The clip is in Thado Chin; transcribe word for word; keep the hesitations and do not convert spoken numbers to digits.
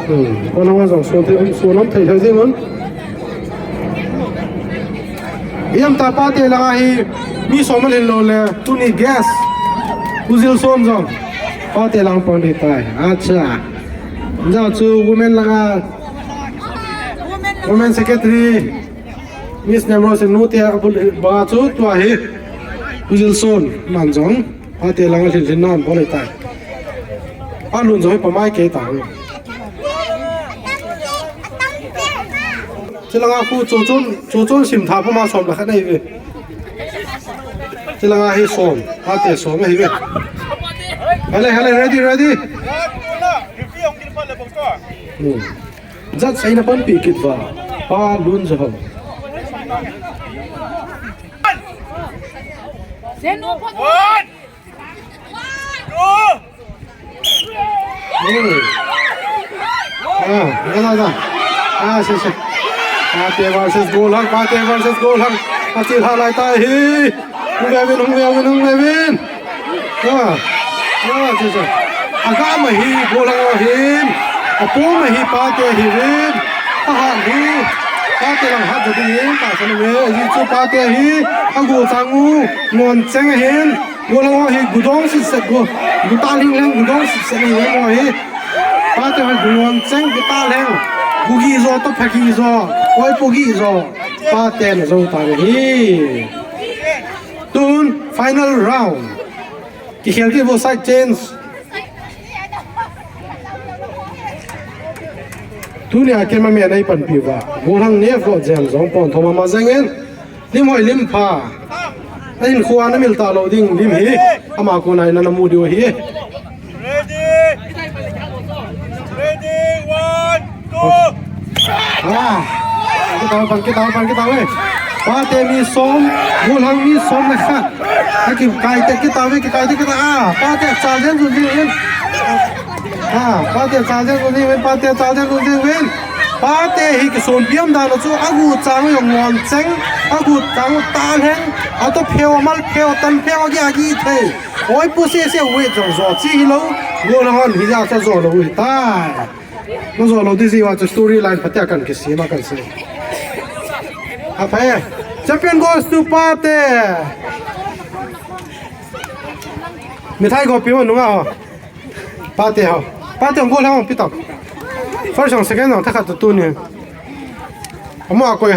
Hmm, kona ma jong so te, so lam thei thei jing un. Hiam ta Pate langa hi mi som alhin lou le, tuni guest Pu Jilson jong Pate lang pang ding tai. Acha. Ja chu women langa, women secretary Miss Nemrose nu te a bul ba chu tua hi Pu Jilson man jong. Pate langa lhin lhin nan bol tai. Alun jong hi pamai kei ta. Chilanga khu chu chun, chu chun sim tha puma som la khat nei ve. Chilanga hi som, Pate som hi ve. Hale, hale, ready, ready. Hmm. Jat sai na pan pi kit va. Pa lun jo ho. One. Two. Hmm. Ah, da, da, da. Ah, se, se. Pate versus Golhang, Pate versus Golhang. Atil halai tai hi. Hung ve uvin, hung ve uvin, hung ve uvin. Ah, ah, se, se. Aga ma hi, Golhang ahin. Apo ma hi, Pate hi uvin. Ahat hi. Pate lang hat jadi hi. Tahsan ve. Aji chu Pate hi. Agu chang u. Ngon cheng ahin. Golhang ho hi gudong sitset go. Guta ling leng gudong sitset ling leng ho hi. Pate ho gudong cheng guta leng. Gugi jo to phagi jo. Oi pugi jo. Pate na jo ta hi. Tun final round. Kikhel ti vo side change. Tunia kei ma me nei panpi va. Golhang ne vo jeng jong pon thoma ma jeng in. Lim hoi lim pha. Ahin khua na mil ta lo ding lim hi. Ama ko nai na na mu diu hi. Ready. Ready, one, two. Ah. Kita pan, kita pan, kita we. Pate mi som, Golhang mi som na kha. Aki kai te kita we, kai te kita. Ah, Pate chal den jun jin. Ah, Pate chal den jun jin, Pate chal den jun jin. Pate hi kisonpiam dan chu agu chang jong ngon cheng, agu chang ta leng, ato pheo mal pheo tan pheo agi agi thei. Oi pu se se wet jong jo chi hi lo, Golhang hon hi ja sa jo lo hi tai. Na jo lo di ji wa chu storyline phatea kan kisem a kan se. Aphe, champion goes to Pate. Mithai go pi mo nunga ho. Pate ho. Pate Golhang pi tau. First jong second jong thakhat tu ni. Amo a koi